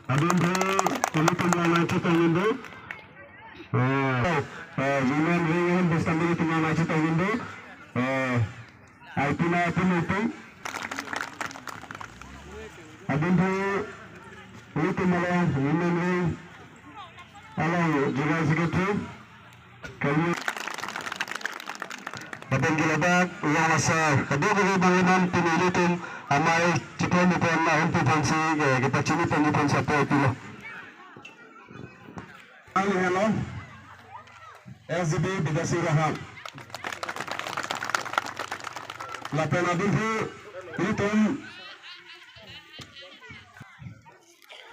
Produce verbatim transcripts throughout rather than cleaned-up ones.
Adin phu, ilitum la nangchetong indo. Eh, eh, women wing ahem bus tame ilitum la nangchetong indo. Eh, aipina aipin itum. Adin phu, ilitum la women wing along General Secretary. Kami. Lapen ke ladak, yang asar, kadokave bang ilitum pini ilitum amei chepon pon na hum pon si, eh, kepachini pon pon sapo pilo. Ang hello, S G B Bidya Sing Ronghang. Lapen adin phu, ilitum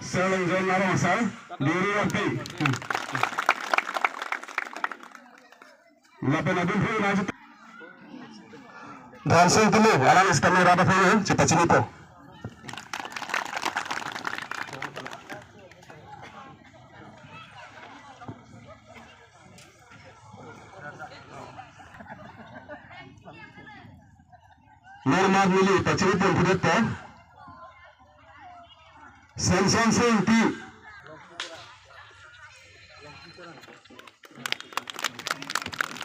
Seleng John Arong Asar, Diri Rampi. Lapen adin phu na chit. Dhansing Timung, alang sitame rada phu, chepachini po. Normal neli pachini pon phudet po. Samson Singh Ingti.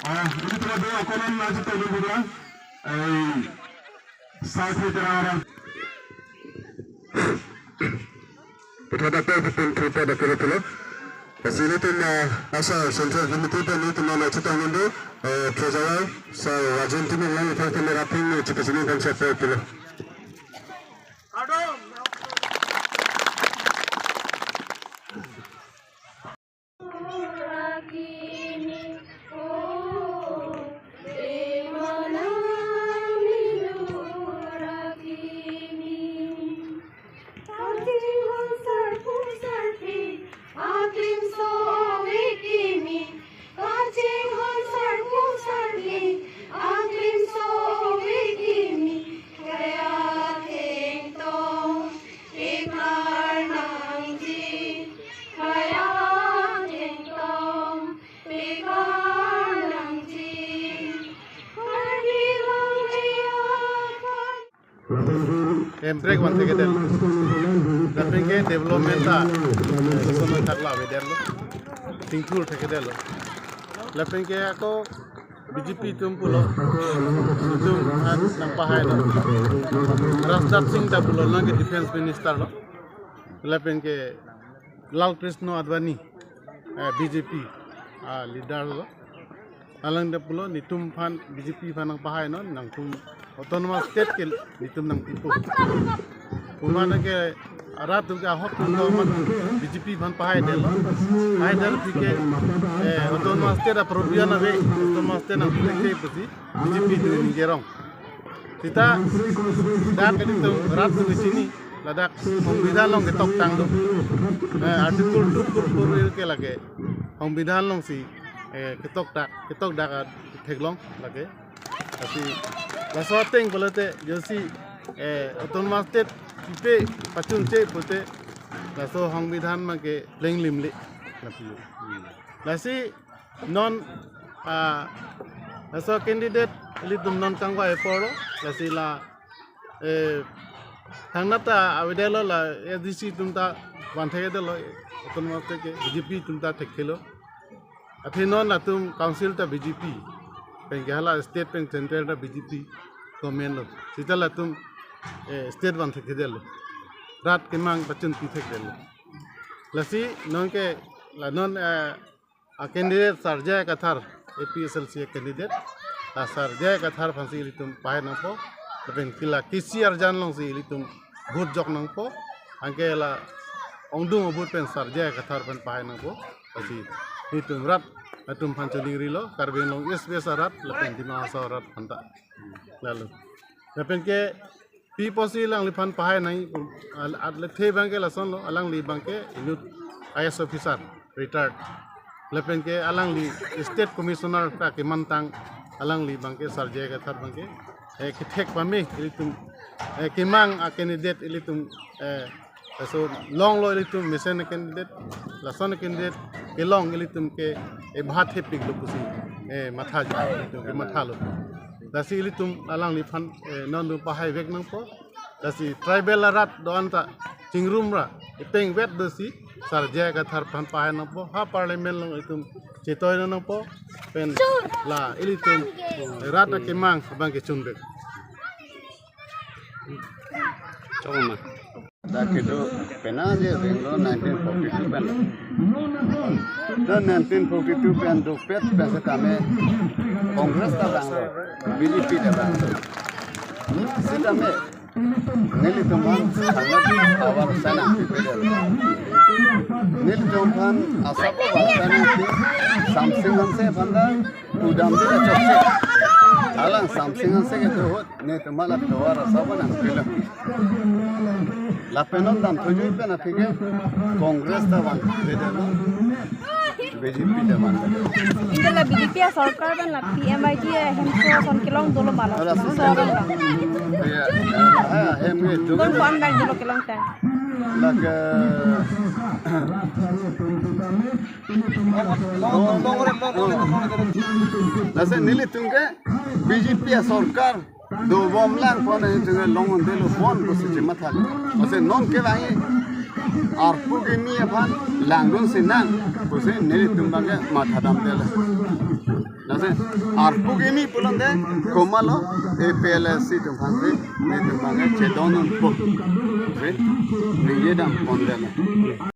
Ah, ini terlebih aku nan aja tahu juga. Eh, saya tidak orang. Putra dapur pun putra dapur pulo. Lasi ilitum, eh, asar Central Committee pen ilitum nangchetong indo, eh, Treasurer, Sir Rajen Timung lang ilitum pen rapin ni chepachini pon sapo pulo. Emprek van thekedetlo. Lapen ke development ta, eh, sono thaklo avedetlo. Tingkur thekedetlo. Lapen ke ako B J P atum pulo. Itum an nangpahailo. Rajnath Singh ta pulo nang ke defense minister lo. Lapen ke Lal Krishna Advani, eh, B J P, ah, leader lo. Alang ta pulo, netum aphan B J P aphan nangpahainon, nangtum autonomous state ke netum nangpipo. Kumana ke arat atum ke ahok atum ke amat B J P aphan pahaidetlo. Pahaidetlo aphi ke, eh, autonomous state aprovision ave, autonomous state nangpithekthe pusi B J P atum ningje rong. Sita dak ilitum rat atum chini, ladak Songbidhan along ketoktang do. Eh, Article two four four A ke lake Songbidhan alongsi, eh, ketokdak, ketokdak atheklong lake. Lasi laso ateng pulote, josi, eh, autonomous state pipe pachunche pute, laso Songbidhan abangke plenglimle. Lasi, lasi non, ah, laso candidate ilitum non kangvai apor lo, lasi la, eh, thangnat ta avedetlo la A D C atum ta van thekthedetlo, autonomous state ke B J P atum ta thekthelo. Athe non latum council ta B J P, pen ke hala state pen central ta B J P government lo. Sita latum, eh, state van thekthedetlo. Rat kemang pachunpi thekthedetlo. Lasi non ke la non, eh, a candidate Sir J I Kathar, A P H L C a candidate, la Sir J I Kathar aphansi ilitum pahai nangpo, lapen ke la K C Arjan alongsi ilitum vote jok nangpo, anke la ongdung vote pen Sir J I Kathar aphan pahai nangpo, lasi ilitum rat atum aphan choningrilo, Karbi Anglong East West arat, lapen Dima Hasao arat aphanta. Lalo. Lapen ke pi apotsi alangliphan pahai nang, al-, alathe abangke lasonlo, alangli abangke inut I A S officer, retired. Lapen ke alangli State Commissioner ta kemantang, alangli abangke Sir J I Kathar abangke, eh, kethek pame, ilitum, eh, kemang a candidate ilitum, eh, laso longlo ilitum mesen a candidate, lason a candidate kelong ilitum ke, eh, bhat hepiklo pusi, eh, matha ilitum kemathalo. Lasi ilitum alangliphan, eh, non dum pahaivek nangpo. Lasi tribal arat do-an ta chingrum ra, Iteng vet dosi, Sar J I Kathar aphan pahai nangpo, ha parliament along itum chetoi nangpo, pen la ilitum rat akemang abang kechun bek. Chokma. Dak kedo penang je ring lo nineteen forty-two pen. Dak nineteen forty-two pen dopet pen setame Congress ta vanglo, B J P ta vanglo. Setame nelitum aphan sangat power sana pipedel. Nelitum aphan asap power sana pi Samsing Hanse aphan ta udam dila chokche. Alang Samsing Hanse kedo ahut netum aphan la power asap nangpilo. Lapen non dam thuju pen aphi ke Congress ta vang pipedel, B J P ta vang. India la B J P asorkar pen la P M Y G ahemso ason kelong dolo ma lo. Ara so susu dolo. Iya, ah, hem ke tu. Kon kon bang dolo kelong ta. Lake. Lasi nelitum ke B J P asorkar dobom lang pon ahin chunga long un delo pon pusi chematha. Pusi non ke langji arpu kimi aphan langdun sinang pusi nelitum abang ke mathadam delo. Lasi arpu kimi pulote komatlo A P H L C atum aphan si nelitum abang ke chedon unpo. Si ningje dam pon delo.